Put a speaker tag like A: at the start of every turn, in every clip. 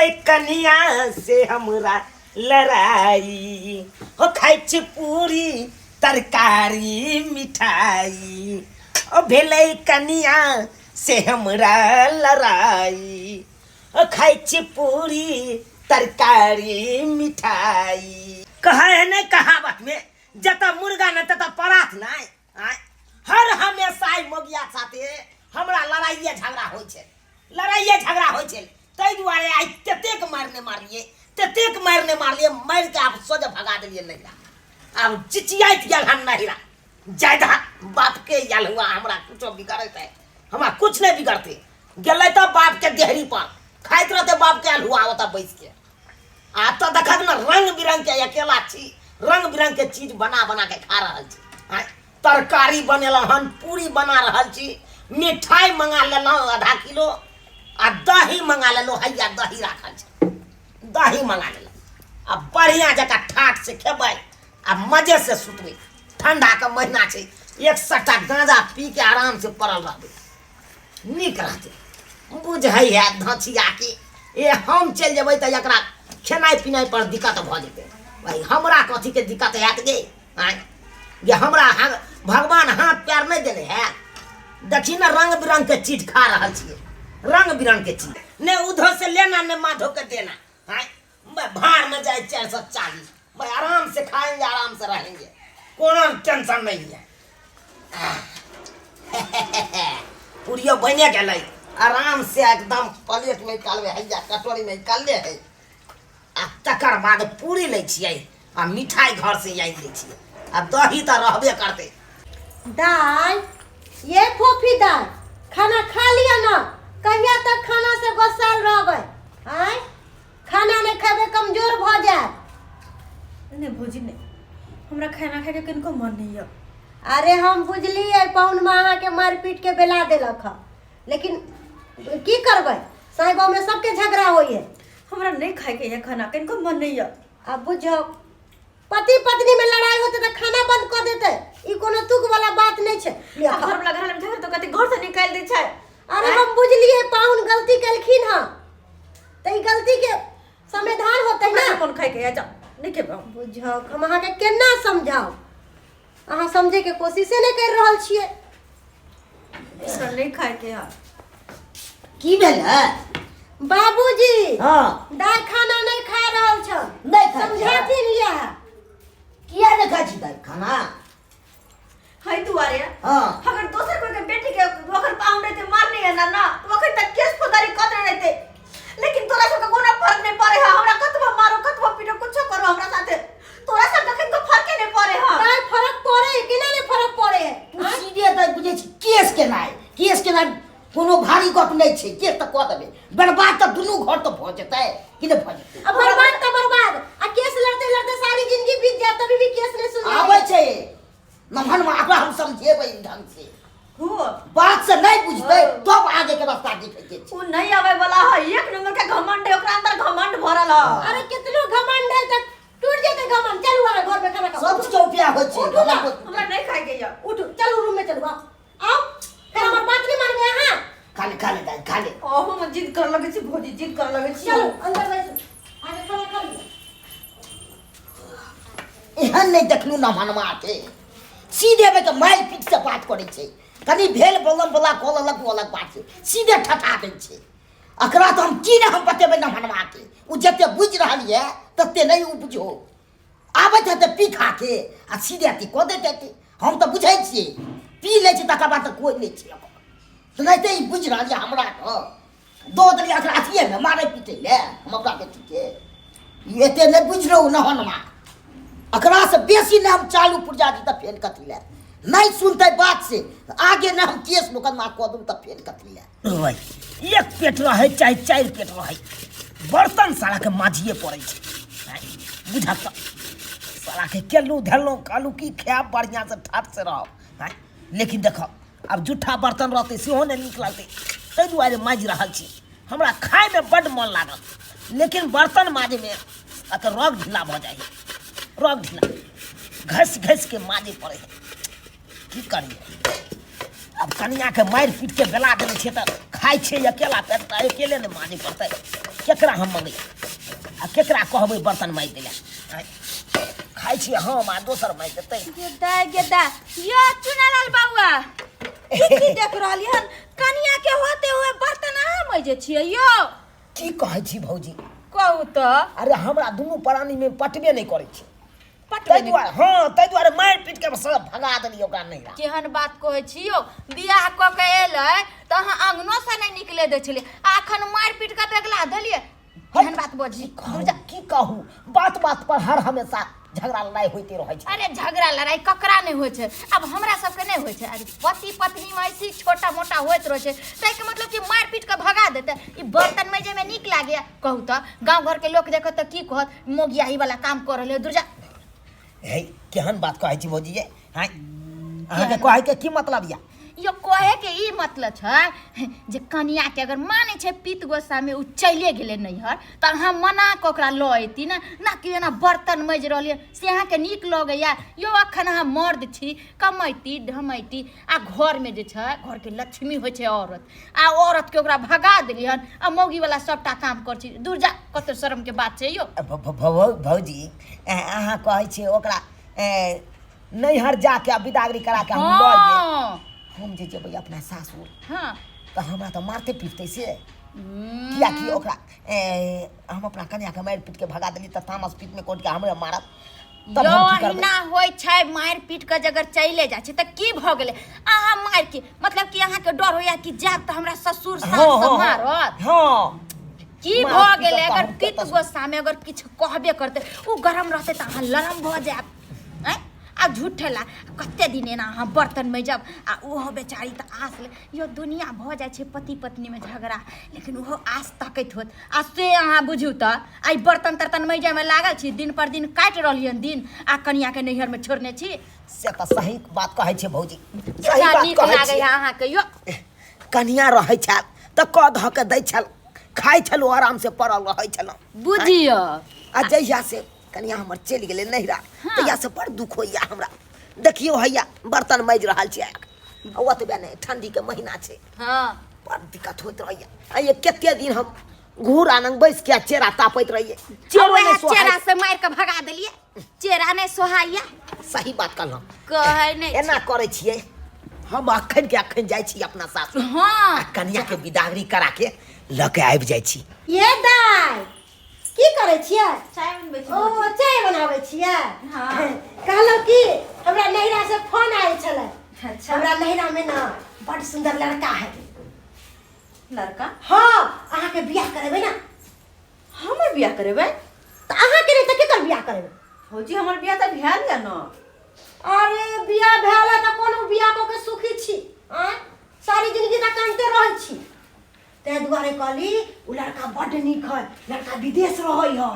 A: भेलै कनिया से हमरा लड़ाई हो खाइ छी पूरी तरकारी मिठाई ओ भेलै कनिया से हमरा लड़ाई ओ खाइ छी पूरी तरकारी मिठाई। कहै है नहि कहावत में, जतऽ मुर्गा नहि ततऽ परात नहि। आँय, हर हमेशा ई मोगिया साथे हमरा लड़ाइए झगड़ा होइ छै, लड़ाइए झगड़ा होइ छै। ताहि दुआरे आइ ततेक मारने मारलियै, ततेक मारने मारलियै, मारिके आब सोझे भगा देलियै नैहरा। आब चिचियाइत गेल हन नैहरा जाय दहा बापके आयल हुआ, हमरा कुछो बिगड़ैत है, हमरा कुछ नहि बिगड़तै। गेलै तऽ बापके देहरी पर खाइत रहतै बापके आयल हुआ ओतऽ बैसके। आ तऽ देखत ने रंग बिरंग के, अकेला छी, रंग बिरंग के चीज बना बना के खा रहल छी। आँय, तरकारी बनेलहुँ हन, पूरी बना रहल छी, मिठाई मंगा लेलहुँ आधा किलो आ दही मंगा लेलहुँ। हैया दही राखल छै, दही मंगा लेलहुँ। आ बढ़िआँ जकाँ ठाठ से खेबै आ मजे से सुतबै। ठंडा के महीना छै, एक सट्टा गांजा पी के आराम से पड़ल रहबै, नीक रहतै। बुझै है धचिया के ए हम चलि जेबै तऽ एकरा खेनाइ पिनाइ पर दिक्कत भऽ जेतै। भाइ हमरा कथीके दिक्कत हैत गे? आँय जे हमरा भगवान हाथ पैर नहि देने है? देखी ने रंग बिरंग के चीज खा रहल छियै, रंग बिरंग के चीज, ने उधर से लेना ने माधो के देना। आँय भाड़ में जाए 440, भाई आराम से खाएंगे, आराम से रहेंगे, कोनो टेंशन नहीं है। पूरियो बने गेलै, आराम से एकदम प्लेट में निकालबै, हैया कटोरी में निकालले है। आ तकर बाद पूरी लै छियै आ मिठाई घर से आनि लै छियै आ दही तऽ रहबे करतै।
B: दाय ये फोफी दाय, खाना खा लिअ ना, कहिया तक खाना से गोसाल रहबै? आँय, खाना नहि खेबै कमजोर भऽ जायब।
C: नहि भौजी नहि, हमरा खाना खाइके कनिको मन नहि यऽ।
B: अरे हम बुझलियै पाहुनमे अहाँके मारि पीट के बेला देलक हँ, लेकिन की करबै, साहिबमे सबके झगड़ा होइए।
C: हमरा नहि खाइके यऽ खाना, कनिको मन नहि यऽ।
B: आब बुझौ, पति पत्नी में लड़ाई होते तऽ खाना बंद कऽ देते, ई कोनो तुक वाला बात नहि छै। लिअ,
C: आ
B: खाउ।
C: घरवला घर में झगड़ा तऽ कते घर से निकालि दै छै।
B: अरे हम बुझलियै पाहुन गलती केलखिन हँ, तऽ ई गलती के समाधान होतै
C: हमरा
B: ना।
C: नहि मोन खाइके यऽ, जाउ नहि खेबै हम।
B: बुझौ, हम अहाँके केना समझाउ, अहाँ समझैके कोशिशे नहि करि रहल छियै।
C: हमरा नहि खाइके यऽ।
A: की भेल है?
B: बाबूजी,
A: हाँ,
B: दाइ खाना नहि खा रहल छल।
A: नहि खाइ छै?
B: समझाथिन इएह।
A: किया नहि खाइ छी दाइ खाना?
C: है दुआरे
A: हाँ,
C: अगर दोसर कोई के बेटी के ओकर पाहुन रहते मारने है ना ना तो अखन तक केस फौजदारी कऽ देने रहते, लेकिन तोरा सबके कोनो फर्क नहीं पड़े है। हमरा कतबो मारो कतबो पीटो कुछो करो हमरा साथे, तोरा सबके अखन को फर्के नहीं पड़े है।
B: दाइ फरक पड़े है, केना नहि फरक पड़े है?
A: तू सीधे तऽ बुझै छी केस केनाइ, केस केनाइ कोनो भारी गप नहि छै। केस तऽ कऽ देबै, बर्बाद तऽ दुनू घर तऽ भऽ जेतै कि नहि भऽ जेतै?
B: आ बर्बाद तऽ बर्बाद, आ केस लड़ते लड़ते सारी जिंदगी बीत जाए तभी भी केस नहीं सुलझाए।
A: आबै छै नमहन में, ओकरा हम समझेबै ढंग से।
C: हो
A: बात से नहीं बुझतै तब आगे के रास्ता देखे के छै।
C: उ नहीं आवे वाला है, एक नंबर के घमंड है, ओकरा अंदर घमंड भरल है।
B: अरे कितनो घमंड है तक टूट जेतै घमंड। चलू अहाँ घर में खाना खाओ।
A: सब चीज उपाय होइ छै।
B: उठू ना।
C: हमरा नहीं खाए के यऽ।
B: उठू, चलू रूम में चलू, आओ आओ। फिर हमर बात नहीं मानबै अहाँ?
A: खा ले, खा ले दाइ, खा ले।
C: अहू में जिद कर लगे छी भौजी, जिद कर लगे छी।
B: चलू अंदर बैसू, आगे खाना खा लिअ।
A: एहन नहि देखलहुँ नमहनमा के, सीधे के मारि पीट से बात करै छै। कनि भेल बोलम बोला कऽ लेलक ओ अलग बात छै, सीधे ठठा दै छै। एकरा तऽ हम की नहि हम बतेबै नमहनमा के, ओ जते बुझि रहल यऽ तते नहि ओ बुझो। आबैत हेतै पी खा के आ सीधे अथी कऽ दैत हेतै। हम तऽ बुझै छियै, पी लै छै तकर बाद तऽ कोइ नहि छै ओकर। तऽ नहि तऽ ई बुझि रहल यऽ हमरा तऽ दऽ देलियै एकरा अथिएमे मारै पीटै लए हम अपना बेटीके। ई एते नहि बुझि रहू नहनमा, एकरासँ बेसी नहि हम चालू पुर्जा दी तऽ फेर कथी लए नहि सुनतै बात से आगे नहि हम केस मोकदमा कऽ दू तऽ फेर कथी लए। भाइ एक पेट रहै चाहे चारि पेट रहै, बर्तन सालाके माजिए पड़ै छै। बुझक तऽ सालाके केलहुँ धेलहुँ, कहलहुँ की खायब बढ़िआँसँ ठाठ से रहब। लेकिन देखऽ आब जूठा बर्तन रहतै सेहो नहि नीक लगतै, ताहि दुआरे माजि रहल छी। हमरा खायमे बड्ड मन लागल, लेकिन बर्तन माजैमे एतऽ रग ढीला भऽ जाइ है, रग ढीला घसि घसिके माजै पड़ै है। की करियै आब, कनियाके मारि पीटके बेला देने छियै तऽ खाइ छियै अकेला पेट, तऽ अकेले ने माजै पड़तै। केकरा हम मंगै आ केकरा कहबै बर्तन माजि दै लए? खाइ छियै हम आ दोसर माजि देतै।
C: गेदा गेदा यो चुनालाल बाबुआ, की की देख रहली हन? कनिया के होते हुए बर्तन अहाँ मजे छियै यो?
A: की कहै छी भौजी?
C: कहू तऽ।
A: अरे हमरा दुनू प्राणी में पटबे नहि करै छै।
C: पटबे
A: ताहि
C: नहि।
A: दुआरे, हँ, ताहि दुआरे मारि पीट के सब भगा देलियै ओकरा नैहरा।
C: केहन बात कहै छी यौ? बियाह कऽ के एलै तऽ अहाँ अंगनो से नहि निकले दै छलियै, आ अखन मारि पीट के बेगला देलियै। केहन बात बजली?
A: कहू, की कहू, बात बात पर हर हमेशा झगड़ा लड़ाई होइते रहै छै।
C: अरे झगड़ा लड़ाई ककरा नहि होइ छै? आब हमरा सबके नहि होइ छै? अरे पति पत्नी में ऐसी छोटा मोटा होइत रहै छै, ताहिके मतलब कि मारि पीट के भगा देतै? ई बर्तन मजे में नीक लागैया? कहू तऽ, गाँव घरके लोक देखत तऽ की कहत? मोगियाही वाला काम कर रहले दुर्जा।
A: हे, केहन बात कहै छी भौजी ये? हाँ, अहाँके कहै के की मतलब या?
C: यो कहे के ई मतलब छै जे कनिया के अगर मानै छै पीत गोसा में उ चले गेलै नैहर, तऽ अहाँ मना कऽ ओकरा लऽ अयती ने, ना कि एना बर्तन मजि रहलियै से अहाँके नीक लगैया? यौ, अखन अहाँ मर्द छी, कमैती ढमैती, आ घरमे जे छै घरके लक्ष्मी होइ छै औरत, आ औरतके ओकरा भगा देलियै हन आ मौगीवला सभटा काम करै छै। दूर जा, कते शरमके बात छै यौ।
A: भौजी, अहाँ कहै छियै ओकरा नैहर जाके आ बिदागरी करा के हम लऽ अइयै। हम जे जेबै अपना सासुर तऽ हमरा तऽ मारते पीटतै से, कियाकि ओकरा हम अपना कन्याके मारि पीट के भगा देली तऽ तामस पीटमे कोट के हमरे मारत। तब
C: यौ,
A: हम की करबै?
C: अहिना होइ छै। मारि पीट के जे अगर चले जाइ छै तऽ की भऽ गेलै? अहाँ मारि के मतलब कि अहाँके डर होइया कि जायब तऽ हमरा ससुर सास सब मारत?
A: हँ।
C: की
A: मार
C: भऽ
A: पीटत
C: गेलै
A: तऽ
C: अगर
A: हम
C: पित्त
A: कतऽ
C: गोस्सामे अगर किछु कहबे करतै, ओ गरम रहतै तऽ अहाँ लरम भऽ जायब। आँय, आ झूठे ला कते दिन एना अहाँ बर्तन मजब? आ ओहो बेचारी तऽ आस ले यो, दुनिया भऽ जाइ छै पति पत्नीमे झगड़ा, लेकिन ओहो आस तकैत होत, आ से अहाँ बुझू तऽ आइ बर्तन तर्तन मजैमे लागल छी, दिन पर दिन काटि रहलियन दिन, आ कनियाके नैहरमे छोड़ने छी।
A: से तऽ सही बात कहै छै भौजी, सही
C: अच्छा
A: बात
C: नीक
A: कहै
C: लागैए
A: छियै।
C: अहाँके यो?
A: कनिया रहै छल तऽ कऽ धऽ के दै छल, खाइ छलहुँ, आराम से पड़ल रहै छलहुँ।
C: बुझियौ।
A: आ जहिया से कनिया हमर चलि गेलै नैहरा, तहिया से बड़ दुख होइया हमरा। देखियौ, हैया बर्तन माजि रहल छियै, आ ओतबे नहि, ठंडीके महीना छै, बड़ दिक्कत होइत रहैया। आ ये कते दिन हम घूर आनंग बैस के चेरा तापैत रहियै, चेरो
C: वएह
A: नहि सोहाइ।
C: चेरा से मारि के भगा देलियै, चेरा नहि सोहाइया।
A: सही बात कहलहुँ।
C: कहै नहि।
A: एना करै छियै, हम अखन के अखन जाइ छी अपना सासुर आ कनिया के बिदागरी करा के लऽ के आबि जाइ छी।
B: ये दाइ, की करै छियै?
C: चाय बनबै छी।
B: ओ, चाय बनाबै छियै?
C: हाँ।
B: कहलहुँ कि हमरा नैहरा से फोन आयल छलै।
C: अच्छा।
B: हमरा नैहरा में ना बड़ सुंदर लड़का है।
C: लड़का?
B: हाँ, अहाँके बियाह करेबै ना?
C: हमर बियाह करेबै?
B: तऽ अहाँके नहि तऽ केकर बियाह करेबै?
C: भौजी, हमर बियाह तऽ भेल यऽ ने।
B: अरे बियाह भेल है तऽ कोनो बियाह कऽ के सुखी छी? आँय, सारी जिंदगी तऽ कानते रहै छी। ताहि दुआरे कहली, ओ लड़का बड्ड नीक है, लड़का विदेश रहै है।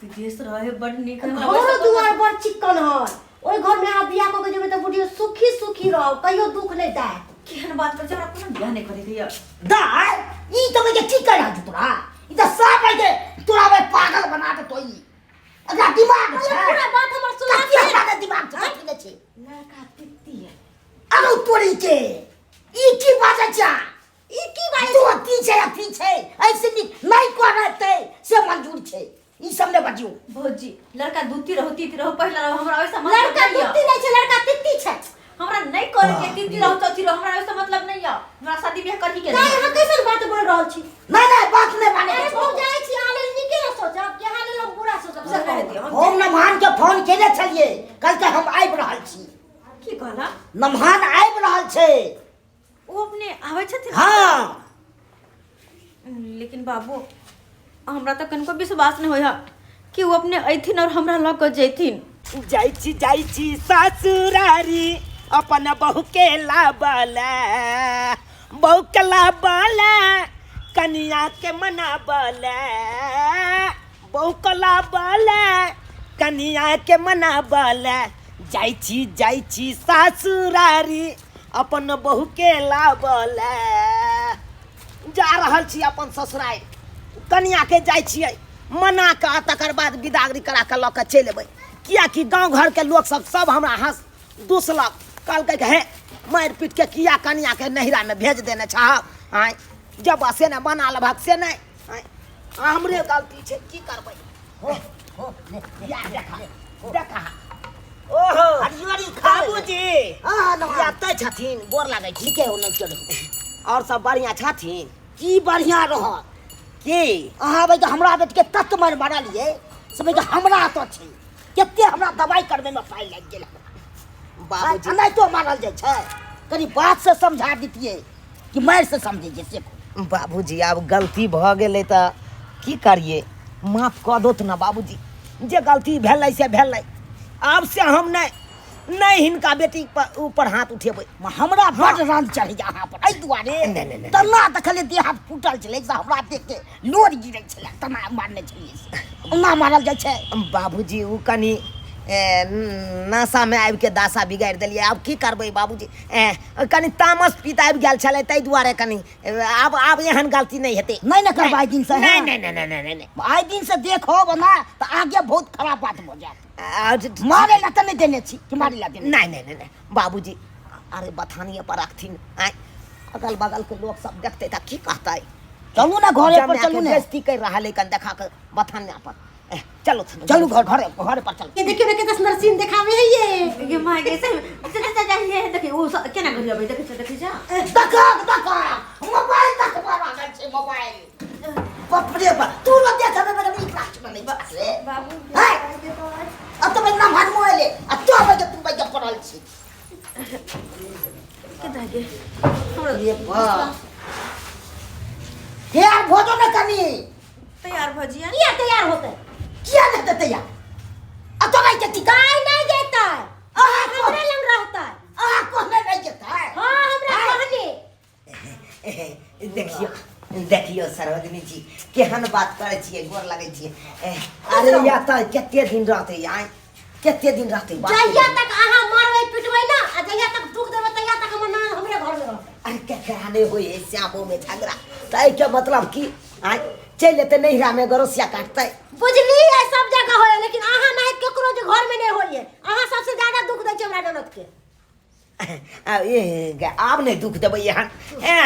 C: विदेश रहे, बड नीक है। हमरा
B: घर
C: वैसे
B: दुआर बड़ चिक्कन है। ओहि घर में अहाँ बियाह कऽ के जेबै तऽ बुढ़ियो सुखी सुखी रहब, कहियो दुख नहि देत।
C: केहन बात करै छै? हमरा कोनो बियाह नहि करे के यऽ।
A: दाय, ई तऽ के की कह रहल छौ तोरा? ई तऽ साफ है के तोरा बे पागल बना देतो ई। एकरा दिमाग छै?
B: पूरा बात हमर सुना।
A: कथी हमरा के दिमाग छै? कथी नहि छै?
B: लड़का तित्ती है।
A: अरे तोरी के, ई की बाजै छै?
B: ई की बाजै?
A: तो अथी छै, अथी छै, ऐसे नीक नहि करतै से मंजूर छै। ई सब नहि बजियौ।
C: भौजी, लड़का दूती रहो, तीती रहो, पहिला रहो, हमरा ओहिसँ मतलब
B: लड़का
C: नहि यऽ।
B: दुत्ती नहि छै, लड़का तित्ती छै।
C: हमरा नहि करे के, तीती रहो, चौथी रहो, हमरा ओहिसँ मतलब नहि यऽ। हमरा शादी बियाह करही के
B: नहि
C: नहीं।
B: अहाँ कैसन बात बोल रहल छी?
A: नहि नहि, बात नहि माने।
B: अरे भौजाई छी, अहाँ लेल नीके ने सोचब कि अहाँ लेल हम बुरा सोचब से
C: रहे
B: कहू।
C: दियौ, हम
A: हम नमहान के फोन केने छलियै, कहलकै हम आबि रहल छी।
C: की कहला?
A: नमहान आबि रहल छै।
C: ओ अपने आबै छथिन?
A: हाँ।
C: लेकिन बाबू, हमरा तऽ कनिको विश्वास नहि होइए कि ओ अपने अयथिन और हमरा लऽ कऽ जयथिन।
A: जाइ छी, जाइ छी ससुरारी, अपन बहू के लाबला, बहू के लाबला, कनिया के मनाबला, बहू के लाबला, कनिया के मनाबला। जाइ छी, जाइ छी ससुरारी, अपन बहू के लाबला। जा रहल छी अपन ससुरारि, कनिया के जाइ छियै मना कऽ, तकर बाद बिदागरी करा कऽ लऽ कऽ चलि अयबै, किएकि गाँव घरके लोक सब सब हमरा हँस दुसलक, कहलकै कि हे, मारि पीट के किया कनिया के नैहरामे भेज देने छह? आँय, जब से नहि बना लेबहक से नहि। आँय, हमरे गलती छै की करबै
D: हो हो ले
A: या देखा देखा ओहो
D: हरियरी खा
A: बाबूजी
D: हाँ हाँ नमस्कार
A: एतै छथिन गोर लागै छी
D: ठीके हो नहीं चलो
A: और सब बढ़िया छथिन
D: की बढ़िया रहत
A: की
D: अहाँ भाई हमरा बेट के तत्व मन मारलिए से भाई हमरा तो छै कते हमरा दवाई करबे में पाइ लागि गेल
A: बाबूजी
D: नहि तो मारल जाइ छै कनी बात से समझा दितियै कि मारि से समझै छै से कहू।
A: बाबूजी आब गलती भऽ गेलै तऽ की करियै माफ कऽ दोत ने बाबूजी जे गलती भेलै से भेलै आब से हम नहि नहि हिनका बेटी पर ऊपर हाथ उठेबै
D: हमरा बड रंज चढ़ैया अहाँ पर एहि दुआरे
A: नहि, नहि, नहि।
D: तना देखलियै देह हाथ फूटल छलै से हमरा देख के लोर गिरै छलै तना मारने छलियै से ओना मारल जाइ छै
A: बाबूजी ओ कनि नशामे आबिके दासा बिगाड़ि देलियै आब की करबै बाबूजी कनि तामस पीत आबि गेल छलै ताहि दुआरे कनि आब आब एहन गलती नहि हेतै
D: नहि ने करबै आइ दिनसँ
A: नहि नहि नहि नहि नहि नहि
D: आइ दिनसँ देखब ना तऽ आगे बहुत खराब बात भऽ जायत मारे ला तऽ नहि देने छी कि मारे ला देने
A: नहि नहि नहि नहि बाबूजी अरे बथानिए पर रखथिन आँय अगल बगलके लोक सब देखतै तऽ की कहतै
D: चलू ने घरे पर
A: जमाके
D: चलू ने
A: बेइज्जती करि रहल है कन देखा के बथानिया पर चलो
D: चलू घर घरे घरे पर चलू
B: ये देखियो ने कितना सुंदर सीन देखावे है ये
C: ये माय के से जा जा जा ये देखी ओ केना घुरियाबै देखै छ देखै छ
D: देखा देखा मोबाइल देखबा लागल छै मोबाइल बाप रे बाप तू न देख में बड़ा नीक लाग छै नहीं
C: बाबू
D: है अब तो बंदा भाग मोबाइल आ तो बजे तू बजे पड़ल छी
C: के धागे
D: ये बाप हे यार भोजो न कनी
C: तैयार भजिया
B: किया तैयार होते
D: किया नहीं देते यार अब तो नहीं देती
B: काय नहीं देता है
D: अहाँ
B: हमरे लंग रहता है
D: अहाँ कहने नहीं देता है
B: हाँ हमरा कहने
A: देखियो देखियो सरोजनी जी केहन बात करै छियै गोर लगै छियै अरे या तऽ कते दिन रहतै आइ कते दिन रहतै बाप रे।
B: जहिया तक अहाँ मारबै पिटबै ना आ जहिया तक दुख देबै तहिया तक हमर ननद हमरे घर में रहतै
A: अरे केकरा नहि होइ है श्यामो में झगड़ा तऽ एहिके मतलब की आइ चलि एतै नैहरामे गरोसिया काटतै
B: बुझलियै सब जगह होय लेकिन अहाँ नहीं केकरो जे घर में नहीं होइए अहाँ सबसे ज्यादा दुख दै छी हमरा ननद के
A: आ, ए, आब नहि दुख देबै एहन ए,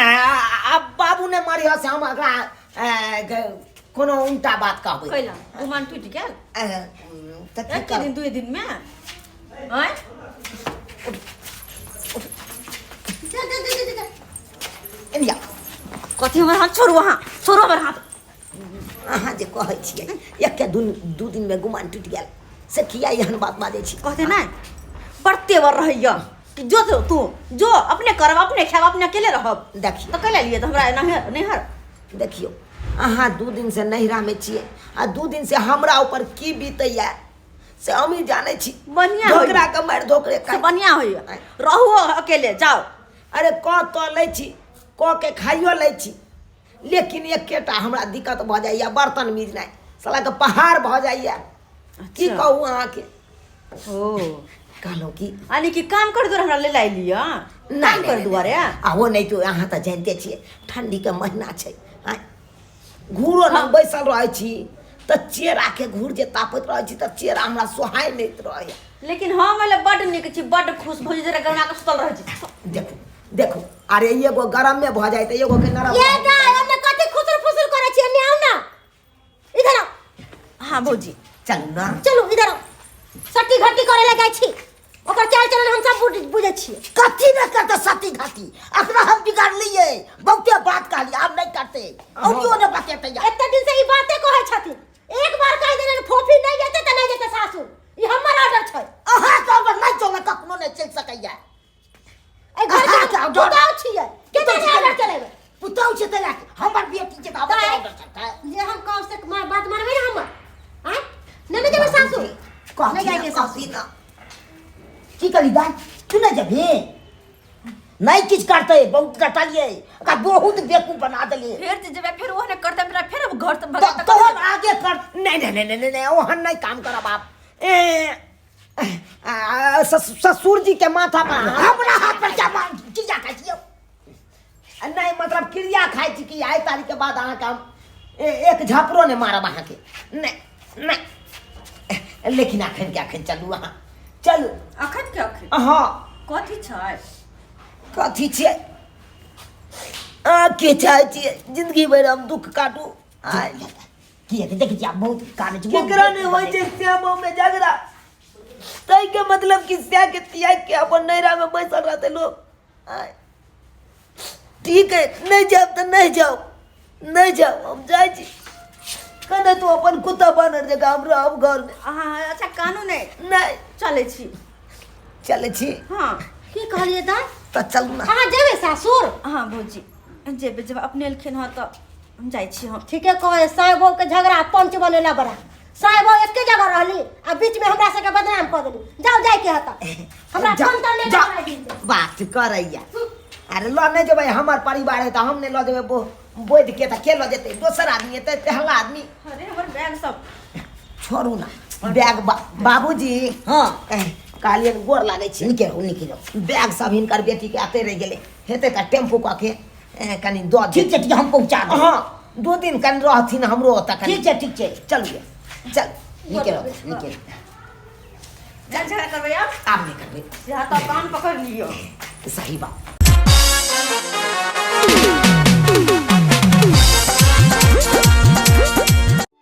A: आब बाबू नहि मारिह से हम एकरा ए, कोनो उल्टा बात कहबै
C: कैला गुमान टूटि गेल
A: ए, तऽ की
C: एक
A: करब?
C: दिन दुई दिन में आँय
B: जा जा जा जा, जा
A: एने आ।
C: कथी हमर हाथ छोड़ू अहाँ छोड़ू हमर हाथ
A: अहाँ जे कहै छियै एके दू दू दिनमे गुमान टूटि गेल से किया एहन बात बाजै छी
C: कहते नहीं बड़ तेवर रहैया कि जो तो तू जो अपने करब अपने खायब अपने अकेले रहब
A: देखियौ
C: तऽ कैला लिए तऽ हमरा नैहर नैहर
A: देखियौ अहाँ दू दिनसँ नैहरामे छियै आ दू दिनसँ हमरा ऊपर की बीतैया से हमही जानै छी
C: बढ़िआँ होइए।
A: धोकरा के मारि धोकरे
C: से
A: खाइ।
C: बढ़िआँ होइए रहू अकेले जाओ
A: अरे कऽ तऽ लै छी कऽ के खाइयो लै छी लेकिन एकेटा हमरा दिक्कत भऽ जाइए बर्तन मिजनाइ सालाके पहाड़ भऽ जाइए की
C: अच्छा।
A: कहू अहाँके
C: ओ
A: कहलहुँ की
C: यानी कि काम कर दुआरे हमरा ले लाइ लिअ काम कर दुआरे
A: आ ओ नहि तो अहाँ तऽ जानिते छियै ठण्डीके महीना छै आँय घूरो लग बैसल रहै छी तऽ चेराके घूर जे तापैत रहै छी तऽ चेरा हमरा सोहाइ नहि रहैए
C: लेकिन हम एले बड्ड नीक छी बड्ड खुश भौजी जरा गरमा के सुतल रहै छी
A: देखू देखू अरे एगो गरमे भऽ जाइ तऽ एगो के नरम
B: ये दाय एने कथी खुसुर फुसुर करै छी एने आउ ना इधर आओ
C: हाँ भौजी
A: चलू ना
B: चलू इधर आओ सट्टी घट्टी करे लए जाइ छी ओकर चाल चलन हम सब बुझै छियै
D: कथी ने करते सती घाती अखना हम बिगाड़लिए बहुते बात कहलिए आब नहीं करते और ने बतेते यार
B: एते दिन से ई बाते कहै छथिन एक बार कहि देने फोफी नहीं जेतै तऽ नहीं जेतै सासुर ई हमर ऑर्डर छै
D: अहाँ के ऑर्डर नहीं चले कखनो नहीं चल सकैया
B: एहि घर
D: अहाँ
B: के
D: के ऑर्डर
B: पुतहु छियै केना नहि ऑर्डर चलेबै
D: पुतहु छै तैला हमर बेटी छै तऽ हमर
B: दाइ।
D: ऑर्डर चलतै
B: जे हम कहब से बात मानबै ने हमर आँय नहि ने जेबै सासुर
D: कहती
B: नहि जाइके
D: ना,
B: सासुर
D: कहती ना। की कहली दाइ तू नहि जेबही नहि किछु करतै बहुत कटलियै ओकरा बहुत बेवकूफ बना देलियै
C: फेर जे जेबै फेर ओहने करतै हमरा फेर घर से भगा
D: तऽ तोहन आगे कर
A: नहि नहि नहि नहि नहि ओहन नहि काम करब आप ए आ, ससुर जी के माथा पर
D: हमरा हाथ पर क्या मार किया खाइ छियौ
A: नहि मतलब क्रिया खाइ छी कि आइ तारीख के बाद अहाँके हम एक झापड़ो नहि मारब अहाँके नहि नहि लेकिन अखन के अखन चलू अहाँ चलू
C: अखन के अखन
A: हँ
C: कथी छै
A: कथी छियै अहाँ के चाहै छियै जिंदगी भरि हम दुख काटू आय
D: की हेतै देखै छी आब बहुत कानै छै
A: केकरा नहि होइ छै श्यामो में झगड़ा ताहिके मतलब कि श्या के त्याग के अपन नैरा में बैसल रहतै लोग आय ठीक है नहीं जाओ तो नहीं जाओ नहीं जाओ हम जाइ छी कने तू अपन कुत्ता बानर जकाँ हम रहब घरमे
C: अहाँ अच्छा कानू नहि
A: नहि
C: चलै छी
A: चलै छी
C: हँ
B: की कहलियै दाइ
A: तऽ चलू ने
B: अहाँ जेबै सासुर
C: हँ भौजी जेबै जेबै अपने एलखिन हँ तऽ हम जाइ छी हम
B: ठीके कहै साय बहू के झगड़ा पंच बनेला बड़ा साय बहू एके जगह रहली आ बीच में हमरा सबके बदनाम कऽ देली जाओ जाय के हता हमरा
A: जा-
B: फोन तर नहि
A: जा-
B: करा दिन
A: बात करैया अरे लऽ नहि जेबै हमर परिवार है तऽ हम नहि लऽ जेबै बोधि के तऽ के लऽ जेतै दोसर आदमी एतै तेहला आदमी
C: अरे हमर बैग सब
A: छोड़ू ना बैग बाबूजी
D: हँ
A: कहलियनि गोर लागै छी
D: नीके रहू नीके रहू
A: बैग सब हिनकर बेटीके आते रहि गेलै हेतै तऽ टेम्पू कऽ के कनि दऽ
D: ठीक छै ठीक छै हम पहुँचा देब
A: हँ 2 दिन कनि रहथिन हमरो ओतऽ कनि
D: ठीक छै ठीक छै
A: चलू चल
D: नीके रहू नीके रहू
C: झगड़ा करबै आब
A: आब नहि करबै
C: से हाथ कान पकड़ लियौ
A: सही बात।